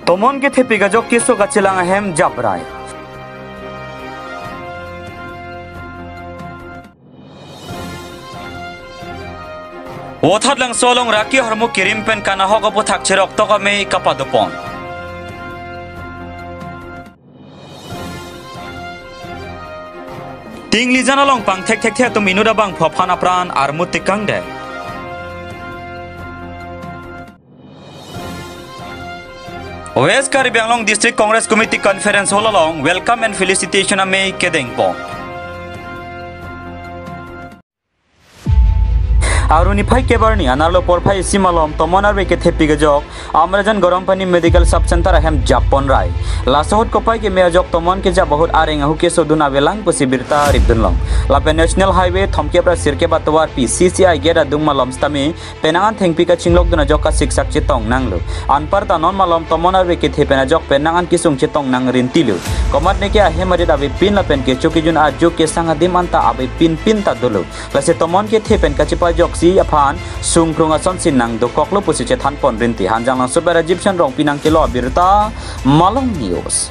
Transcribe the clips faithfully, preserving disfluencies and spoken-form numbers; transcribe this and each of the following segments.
Tomon kethepik ajok keso kachelang ahem japrai. Vothatlangso along raki ahormu kerim pen kanahok aputhak cheroktok amei kapadopon. Tinglijan along pangthekthekthe atum inut abangphu aphan apran armut tekangdet. West Karbi Anglong District Congress Committee Conference Hall along Welcome and Felicitation amei kedengpon. Aru niphai kebarni anerlo porphai isi malom tomon arve kethepik ajok Amrajan Garampani Medical Sub Center ahem japponrai. Laso ahut kopai keme ajok tomon kejap ahut areng ahu kesodun avelang pusi birta ripdunlong. Lapen National Highway thomkep ra sirkep atovarpi C C I gate adung malom sitame penang an thengpi kachinglokdun ajok kasiksak chetong nanglo. Anparta non malom tomon arve kethe pen ajok penang an kesung chetong nangrintilo. Komatneke ahem arit avepin lapen kecho kejun ajo kesang adim anta avepinpin ta dolo. Lasi tomon kethe pen kachepajoksi aphan sungkrung asonsi nangdokoklo pusi chethanpon rinti. Hanjanglangso pen Rajiv Shan Rongpi nangkelo abirta, Malong News.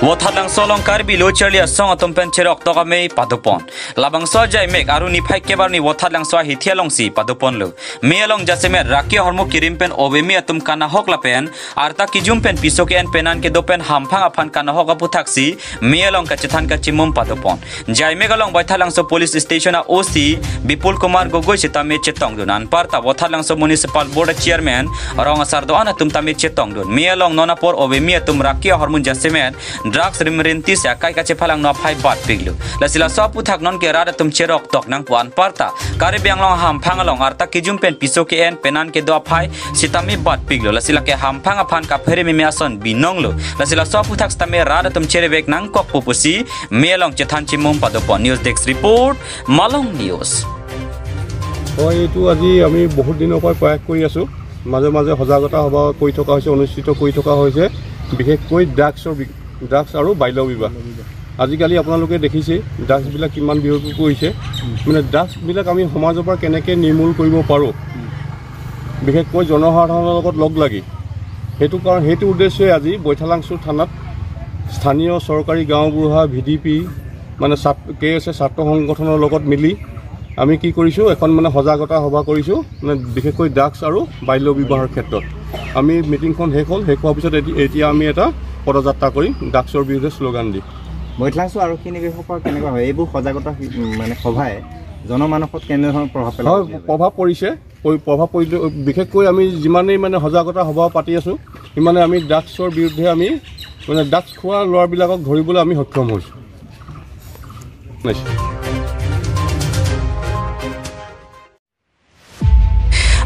Vothatlangso along Karbi Lo Charli Asong atum pen cheroktok amei padopon. Labangso ajaimek aru niphai kebarni Vothatlangso ahithi alongsi padoponlo. Mei along jasemet raki ahormu kerim pen ove mei atum kanahok lapen arta kejum pen piso ke-en penan kedo pen hamphang aphan kanahok aputhaksi mei along kachethan kachimum padopon. Jaimek along Baithalangso Police Station a O C Bipul Kumar Gogoi sitame chetongdun, anparta Vothatlangso Municipal Board a Chairman rong asar do-an atum tame chetongdun. Mei along non apor ove mei atum raki ahormu jasemet drugs rimrintisi akai kachephalangno aphai batpiklo. Lasi laso aputhak nonke rat atum cheroktok nangpo, anparta Karbi Anglong hamphang along arta kejum pen piso ke-en penan kedo aphai sitame batpiklo. Lasi lake hamphang aphan kaphere meme ason binonglo. Lasi laso aputhak sitame rat atum cherevek nangkokpo pusi mei along chethan chimum padopon. News Desk Report, Malong News. হয়, এইটো আজি আমি বহুত দিনৰ পৰা প্ৰয়াস কৰি আছোঁ। মাজে মাজে সজাগতা সভা কৰি থকা হৈছে, অনুষ্ঠিত কৰি থকা হৈছে, বিশেষকৈ ড্ৰাগছৰ বি-, ড্ৰাগছ আৰু বাল্য বিবাহ। আজিকালি আপোনালোকে দেখিছেই ড্ৰাগছবিলাক কিমান বিয়পি পৰিছে। মানে ড্ৰাগছবিলাক আমি সমাজৰ পৰা কেনেকৈ নিৰ্মূল কৰিব পাৰোঁ, বিশেষকৈ জনসাধাৰণৰ লগত লগ লাগি, সেইটো কাৰণ, সেইটো উদ্দেশ্যে আজি বৈঠালাংচু থানাত স্থানীয় চৰকাৰী গাঁওবুঢ়া, ভি ডি পি, মানে ছাত-, কে এছ এ ছাত্ৰ সংগঠনৰ লগত মিলি আমি কি কৰিছোঁ, এখন মানে সজাগতা সভা কৰিছোঁ, মানে বিশেষকৈ ড্ৰাগছ আৰু বাল্য বিবাহৰ ক্ষেত্ৰত। আমি মিটিংখন শেষ হ'ল, শেষ হোৱাৰ পিছত এতি-, এতিয়া আমি এটা পদযাত্ৰা কৰিম ড্ৰাগছৰ বিৰুদ্ধে শ্লোগান দি। বৈঠালাংচু আৰক্ষী নিৰীক্ষকৰ কেনেকুৱা হয় এইবোৰ সজাগতা শি-, উম, মানে সভাই জনমানসত কেনেধৰণৰ প্ৰভাৱ পেলাব হয়, বুলি ভাবে? প্ৰভাৱ পৰিছে। পৰি-, প্ৰভাৱ পৰিলে, বিশেষকৈ আমি যিমানেই মানে সজাগতা সভা পাতি আছোঁ, সিমানে আমি ড্ৰাগছৰ বিৰুদ্ধে আমি মানে ড্ৰাগছ খোৱা ল'ৰাবিলাকক ধৰিবলৈ আমি সক্ষম হৈছোঁ।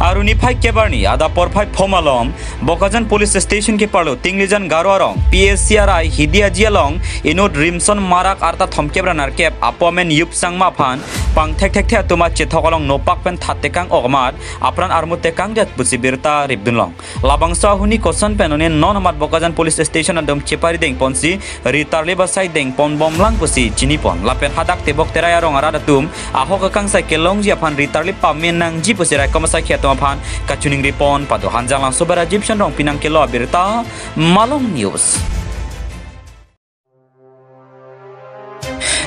Aru niphai kebarni adap porphai pho malom Bokajan Police Station keparlo Tinglijan Garo arong P S C R I Hidi Aji along inut Rimson Marak arta thomkep ra nerkep apo amen Yup Sangma aphan pangthekthekthe atum achethok along nopak pen thattekang ok amat apran armut tekangdet pusi birta ripdunlong. Labangso ahuni koson pen one non amat Bokajan Police Station adum chepari dengponsi ritarlip asai dengpon bomlang pusi chinipon. Lapen hadak Tebok Terai arong arat atum ahok akangsai kelongji aphan ritarlip pame nangji pusi raikom asaikhi atum aphan kachiningripon pado. Hanjanglangso pen Rajiv Shan Rongpi nangkelo abirta, Malong News.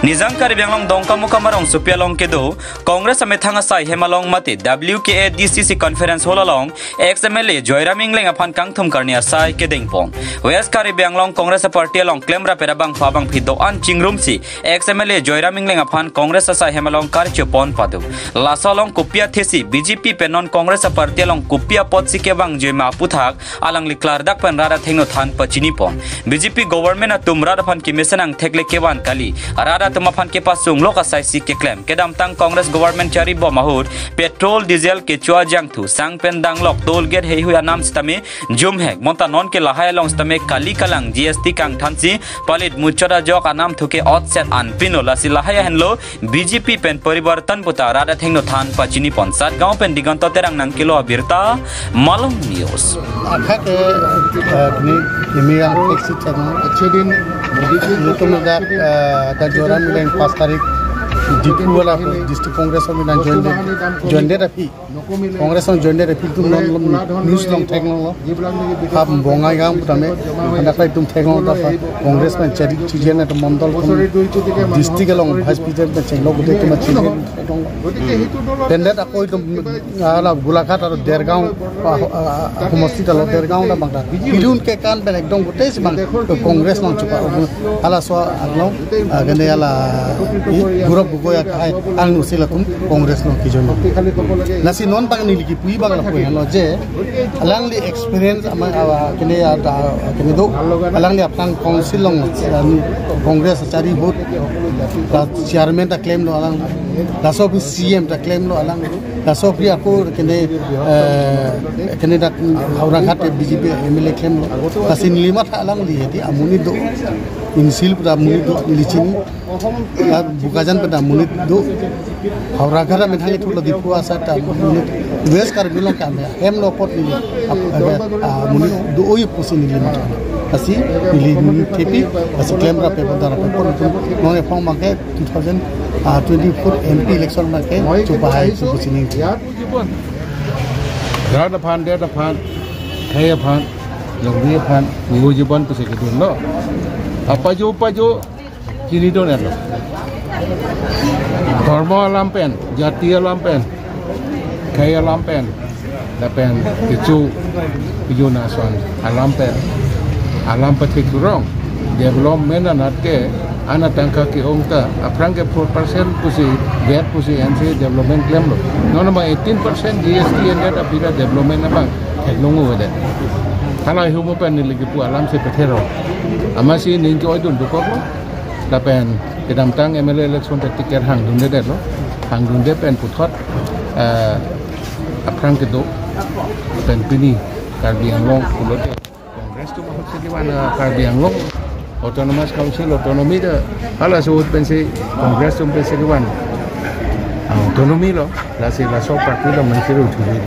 Nijang Karbi Anglong Dongkamukam arongsopi along kedo Congress amethang asai hem along mate W K A D C C Conference Hall along ex M L A Joyram Engleng aphan kangthum karni asai kedengpon. West Karbi Anglong Congress Party along klemrap abangphu abangphi do-an chingrumsi ex M L A Joyram Engleng aphan Congress asai hem along karchopon pado. Laso along kopi athesi B J P pen non Congress Party along kopi apotsi kevangjuima aputhak alangli klardak pen rat athengno than pachinipon. B J P government atum rat aphan kemesen angthek le kevan kali, rat atum aphan kepasung lok asaisi keklem. Kedamtang Congress government charibom ahut petrol, diesel kecho ajangthu, sang pen danglok, toll gate heihui anam sitame jumhek. Bonta nonke lahai along sitame kali kalang G S T kangthansi palit muchot ajok anamthu ke otset anpinlo. Lasi lahai ahenlo B J P pen poriborton puta rat athengno than pachinipon. Satgaon pen Diganta Terang nangkelo abirta, Malong News. Akhake, eh, ni, ini yang exit sana. Actually, nutun dak, eh, dak Joyram Engleng pas tarik Diphu wala district Congress atum nang join de, join det aphi. Congress nang join det aphi atum non news along theklonglo. Hap bongai gang putame, anak atum theklong ta Congress pen chari chijen atum mondol atum district along vice president pen chenglo gute atum chijen theklonglo. Pen det ako atum ala Golaghat aru Dergaon, ah, ah, homosti ta lo Dergaon ta bangta. Pilun ke kan pen ekdom gute si bang Congress nang chupa. Halaso aklong, ah, kene ala i Gaurav Gogoi akai angno si latum Congress nang kijon. Lasi non bang neli kipu abang lapu henlo je alangli experience ama, ah, kene ada kene do alangli aphrang council along, ah, Congress chari vote la chairman ta klemlo alang. Laso aphi C M ta klemlo alang. Laso aphi ako kene, eh, kene dak Howraghat B J P M L A klemlo. Lasi neli matha alangli hedi amonit do. Imsil puta amonit do neli chini. Ya Bokajan puta amonit do. Howraghat amethang ithurlo Diphu asai ta amonit. West Karbi Anglong kam ya. Hemlo apot neli. Ap-, eh, amonit do oi pusi neli matha. Lasi neli thepi, lasi klem rapi pada rapi pon non ephong make two thousand twenty-four M P election make chupa hai chupu sining. Rat aphan, det aphan, khei aphan, longri aphan, ngu jibon pusi kedunlo. Apajo pajo chinidun etlo. Dhormo alam pen, jati alam pen, khei alam pen, lapen kecho kejun ason alam pen, alam pathek kurong. Development anat ke ana tangka ke-ong ta aphrang ke four percent pusi, vet pusi N C development klemlo. Non ma eighteen percent G S T endet apira development abang theklong uwe det. Halahei ahut mo pen neli kipu alam si pethero. Amatsi ning ke-oidun dokoklo. Lapen kedamtang M L A election ta ticket hangdundedetlo. Hangdunde pen puthot, eh, aphrang kedo pen pini Karbi Anglong pulote Congress atum ahut si kevan, eh, Karbi Anglong Autonomous Council, autonomy ta halaso ahut pensi Congress atum pensi kevan, ah, autonomy lo, lasi laso party lo mensi ru chuli.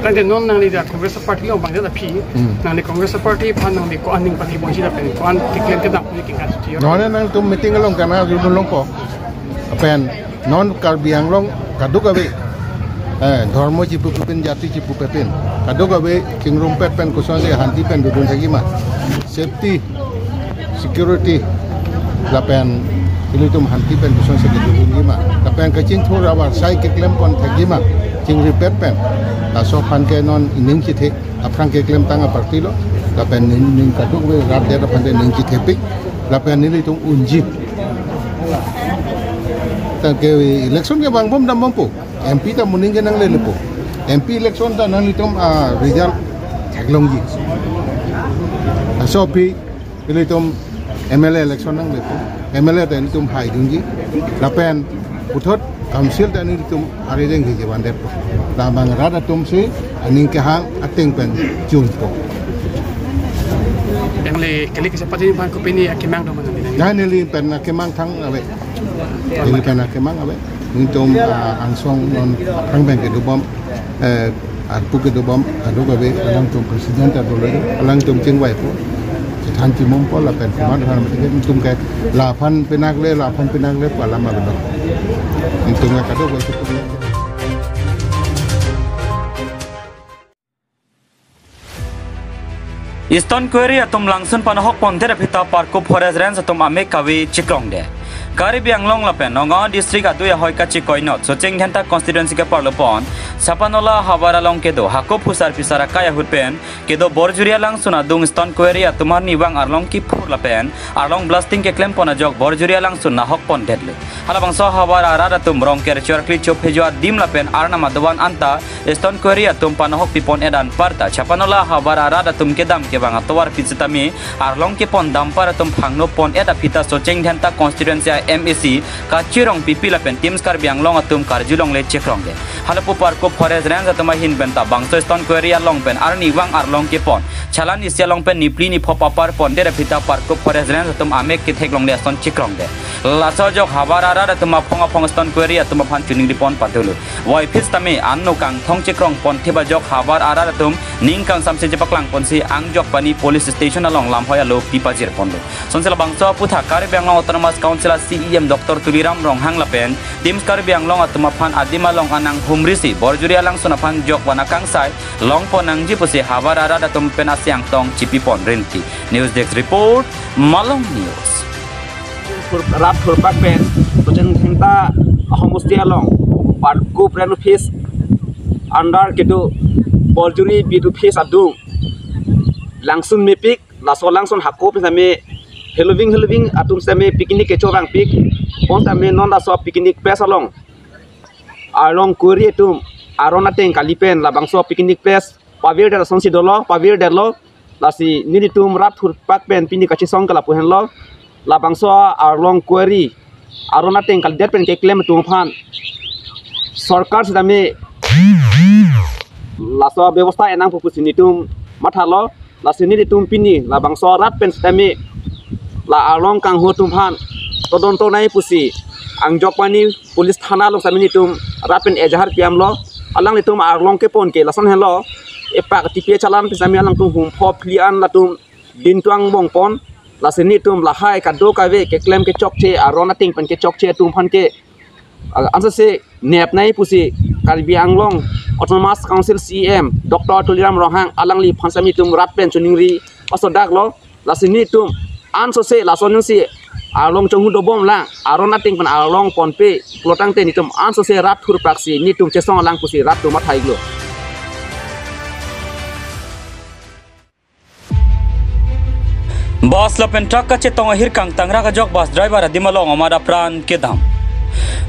Tangte non nangli dak Congress party along abang jat aphi, hmm, nangli Congress party aphan nangli ko-an ning pathi ponji lapen ko-an keklem kedam nangli kengkan suti. Non nangtum meeting along kana judun longpo. Pen non Karbi Anglong kadokave, eh, dhormo chipupe pen, jati chipupe pen, kadokave chingrumpet pen kosonsi hanti pen dodun thekji ma. Safety, security, lapen ilitum hanti pen kosonsi kedodunji ma. Lapen kachingthur abar sai keklem pon thekji ma. Chingripet pen. Laso aphan ke non ining chithe. Aphrang keklemtang aparty lo, lapen ning, ning kadokave rat det aphan te ning chithepik, lapen nelitum unji. Tangte election ke vangbom dambompo, M P ta moning ke nanglelepo, M P election ta nanglitum, ah, result theklongji. Laso aphi ilitum M L A election nanglepo. M L A ta ilitum haidunji. Lapen puthot council ta ilitum arideng hi kevan detpo. Labang rat atum si aning kehang ateng pen chunpo. Yang le kali kesa pati pan kopini akemang do mana bina. Neli pen akemang thang ave. Neli pen akemang ave. Nelitum, ah, angsong non aphrang pen kedobom, eh, arpu kedobom, kadokave, alangtum president ta dolo, alangtum chingvaipo, chethan chimumpo, lapen komat han mati nelitum ke, laphan penakle, laphan penakle, pu alam abang. Nelitum ke kadokave. Stone quarry atum langsun panohok pondet aphi ta Parkup Forest Range atum amek kave chikrongde. Karbi Anglong lapen Nagaon district adui ahoi kachikoinot Socheng Dhenta constituency ke parlopon Chapanola havar along kedo Hakup Phusar Phisar akai ahut pen kedo Borjuria langsun adung stone quarry atum arnivang arlong kiphur lapen arlong blasting keklem pon ajok Borjuria langsun nahok pondetle. Halabangso havar arat atum Rongker Chorkli Chophejo adim lapen arnam adovan anta stone quarry atum panohok pipon et anparta Chapanola havar arat atum kedam kevang atovar pi sitame arlong kepon dampar atum phangno pon et aphi ta Socheng Dhenta constituency a M A C Kachirong Pipi lapen Teams Karbi Anglong atum karjulongle chikrongde. Halapu Parkup Forest Range atum ahin penta bangso stone quarry along pen arnivang arlong kepon, chalani isi along pen niphli niphop apar pondet aphi ta Parkup Forest Range atum amek ketheklongle ason chekrongdet. Laso ajok havar arat atum aphong aphong stone quarry atum aphan choningri pon padolo. Voiphit sitame anno kangthong chekrong ponthip ajok havar arat atum ning kangsamse chepaklangponsi Angjokpani Police Station along lamhoi alo pipajir ponlo. Sonsi labangso aputhak Karbi Anglong Autonomous Council a C E M Doctor Tuliram Ronghang lapen Teams Karbi Anglong atum aphan adim along ananghumrisi borjuri alangsun aphan jokvan akangsai longpon nangji pusi havar arat atum pen asiang tong chipipon rinti. News Desk Report, Malong News. Rat thurpak pen Sochen Khenta ahomosti along Parkup Range Office under kedo borjuri beat office adung langsun mepik, laso langsun hako pen sitame heloving heloving atum sitame picnic kechorangpik pon sitame non laso picnic place along arlong quarry atum aron ateng kali pen labangso picnic place pavirdet asonsi dolo, pavirdetlo. Lasi nelitum rat thurpak pen pini kachesong ke lapu henlo, labangso arlong quarry aron ateng kalidet pen keklem atum aphan sorkar sitame laso bebosta enang pusi nelitum mathalo. Lasi nelitum pini labangso rat pen sitame la arlong kanghu atum aphan todonto nai pusi Angjokpani Police Thana along sitame nelitum rat pen ejaharpi damlo. Alanglitum arlong kepon ke lason henlo, epak tipi chalan pen sitame alangtum hum pho phli an latum din tuang bongpon. Lasi nelitum lahai kadokave keklem kechokche aron ateng pen kechokche atum aphan ke, ah, ansose nep nai pusi Karbi Anglong Autonomous Council C E M Doctor Tuliram Ronghang alangliphan sitame nelitum rat pen choningri pasodaklo. Lasi nelitum ansose lason nungsi arlong chonghu dobom lang, aron ateng pen arlong ponpe pulo tangte nelitum ansose rat thurpaksi nelitum chesong lang pusi rat atum mathailo. Bus lapen truck kachetong ahirkang tangrak ajok bus driver adim along amat apran kedam.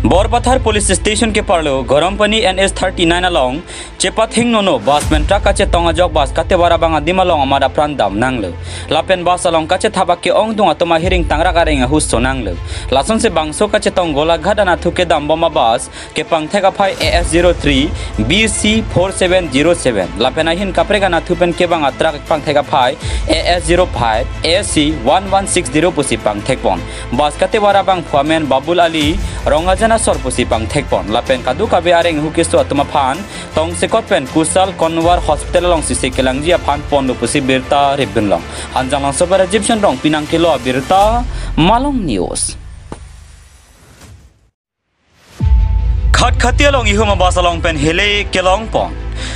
Borpathar Police Station keparlo Garampani N H thirty-nine along chepathingnono bus pen truck kachetong ajok bus katevar abang adim along amat apran damnanglo. Lapen bus along kachethap ake-ongdung atum ahiring tangrak areng ahu sonanglo. Lasonsi bangso kachetong Golaghat anatthu kedambom abus kepangthek aphai A S zero three B C four seven zero seven. Lapen ahin kaprek anatthu pen kevang atruck pangthek aphai A S zero five A C one one six zero pusi pangthekpon. Bus katevar abang phu amen Babul Ali, Rongajan asor pusi pangthekpon. Lapen kadokave areng ahu keso atum aphan tongsekot pen Kusal Konwar Hospital alongsi se kelangji aphan ponlo pusi birta ripdunlong. Hanjanglangso Bera Jipsen Rongpi nangkelo abirta, Malong News. Khatkhati along ihum abus along pen hele kelongpon.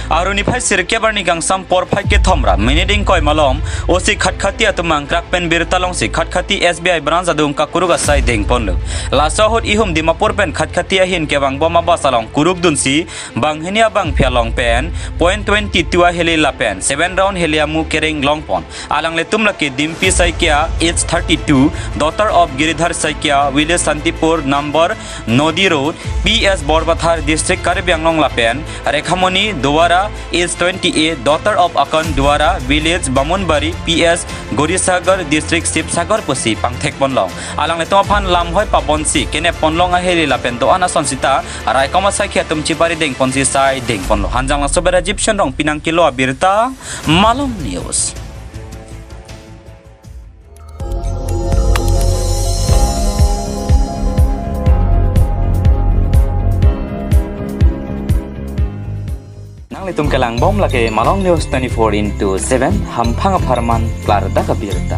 Arni phai sirkep arni kangsam porphai kethom ra minit ingkoi malom O C Khatkhati atum angkrak pen birta longsi Khatkhati S B I branch adung kakuruk asai dengponlo. Laso ahut ihum Dimapur pen Khatkhati ahin kevangbom abus along kurukdunsi banghini abangphi along pen point twenty-two ahele lapen seven round hele amu kereng longpon. Alanglitum lake Dimpi Saikia, age thirty-two, daughter of Giridhar Saikia, village Santipur, number Nodi Road, P S Borpathar, district Karbi Anglong lapen Rekhamoni Duara, age twenty-eight, daughter of Akan Duara, village Bamunbari, P S Gorisagar, district Sibsagar pusi pangthekponlong. Alanglitum aphan lamhoi pabonsi kenepponlong ahele lapen do-an ason sita raikom asaikhi atum chipari dengponsi sai dengponlo. Hanjanglangso Bera Jipsen Rongpi nangkelo abirta, Malong News. Nanglitum kelangbom lake Malong News twenty-four into seven, hamphang apharman klardak abirta.